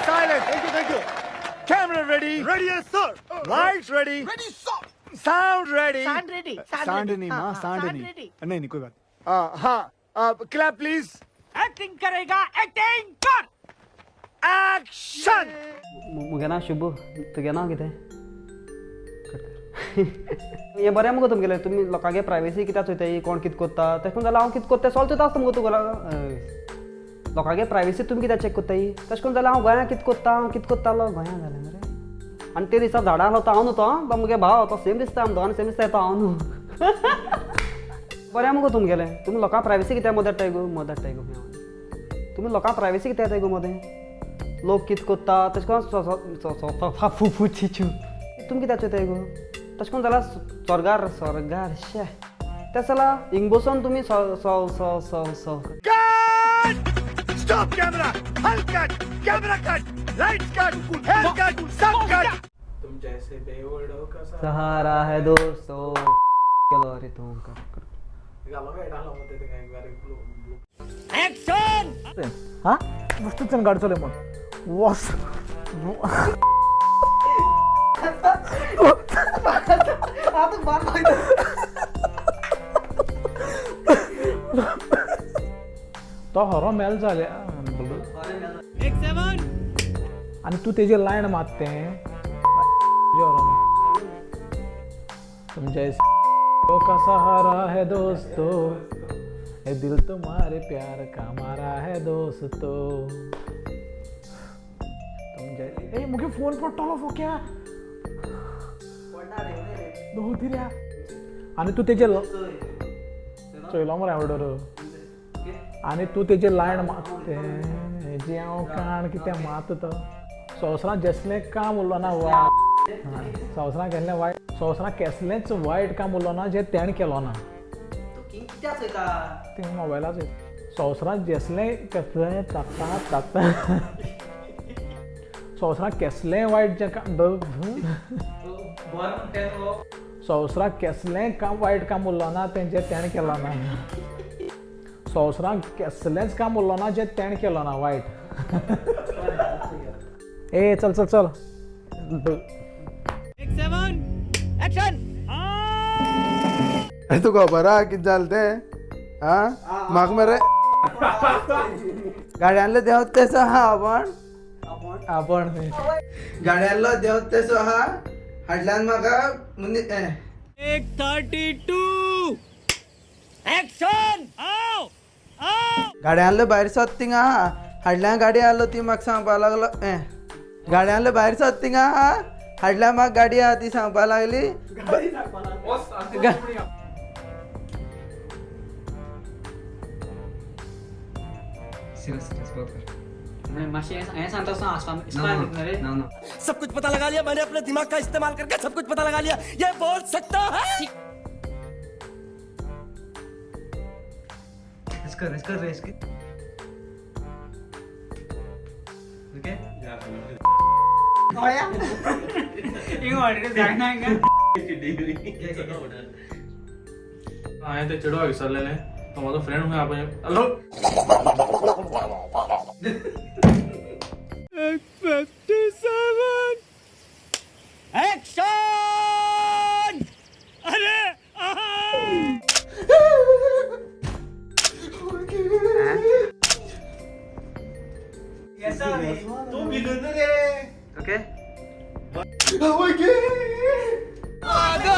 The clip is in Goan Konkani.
Silence. Thank you, thank you. Camera ready. Ready yes sir. Lights ready. Ready sir. Sound ready. Sound ready. Sound नहीं माँ, साउंड नहीं। नहीं नहीं, कोई बात। हाँ, क्लैप प्लीज। एक्टिंग करेगा, एक्टिंग कर। एक्शन। मुगे ना शुभ, तुगे नांव कितें? हें बरें मुगो तुमगेलें, तुमी लोकांगे प्रायवेसी कित्याक चोयताय, कोण कितें कोत्ता तेश कोन जाल्यार हांव कितें कोत्ता तें सोगलें चोयता आसता मुगो तुगेलो। लोकांगे प्रायवेसी तुमी कित्याक चॅक कोत्ताय? तशें करून जाल्यार हांव गोंयांत कितें कोत्ता, हांव कितें कोत्तालो गोंयांत जालें मरे। आनी ते दिसा झाडां आसलो तो हांव न्हू, तो मुगे भाव, तो सेम दिसता, आम दोगांय सेम दिसता, तो हांव न्हू। बरें मुगो तुमगेलें, तुमी लोकां प्रायवेसी कित्याक मदत हाडटाय गो, मदत हाडटाय गो, तुमी लोकां प्रायवेसी कित्याक येताय गो मदें? लोक कितें कोत्ता तशें करून फू चिचू तुमी कित्याक चोयताय गो? तशें करून जाल्यार स्वर्गार स्वर्गार शे तें जाल्यार हिंग बसून तुमी स स स स स स्टॉप कैमरा, हल cut, camera cut, light cut, hair cut, सब कट। तुम जैसे बेवड़ों का सहारा है दोस्तों। केलो रे तूं कर कर। एक्शन। हा वस्तूच्यान गाडी चलय म्हण वॉस तो हरो मेल जाले आनी तूं तेजी लायन मात तें तुम जैसे का सहारा है दोस्तों, ये दिल तुम्हारे प्यार का मारा है दोस्तों। तुम जैसे ए मुगे फोन पडटलो फोक्या दोती रे। आनी तूं तेजे चोयलो मरे ऑर्डर। आनी तूं तेजे लायन मात हेजी हांव काण कितें मात तो संवसारांत जेसलें काम उरलो ना वा संवसारांत केल्लें वायट, संवसारांत केसलेंच वायट काम उरलो ना जें तेणें केलो ना। तें मोबायलाचेर संवसारांत जेसलें कसलें ताता ताता संवसारांत केसलें वायट जें काम संवसारांत केसलें काम वायट काम उरलो ना तें जें तेणें केलो ना। संवसारांत केसलेंच काम उरलो ना जें तेणें केलो ना वायट। ए चल चल चल। एक्शन। तुका खबर आहा कितें जालें तें? आं म्हाका मरे गाडयांतलो देंवत तेसो आहा आपण आपण गाडयांतलो देंवत तेसो आहा हाडल्यान म्हाका मनीस 1:32 एक्शन। आओ आओ। गाडयांतलो भायर सोद थिंगा आहा हाडल्यान गाडी आहलो ती म्हाका सांगपा लागलो गाडयांतलो भायर सोद थिंगा आहा हाडल्यान म्हाका गाडी आहा ती सांगपा लागली। सब कुछ पता लगा लिया मैंने, अपने दिमाग का इस्तेमाल करके सब कुछ पता लगा लिया। ये बोल सकता है। हांवें ते चेडवाक विसरलेलें, तो म्हजो फ्रेंड खंय आहा पळय। Hello 1:57 action. अरे ओके। ओके।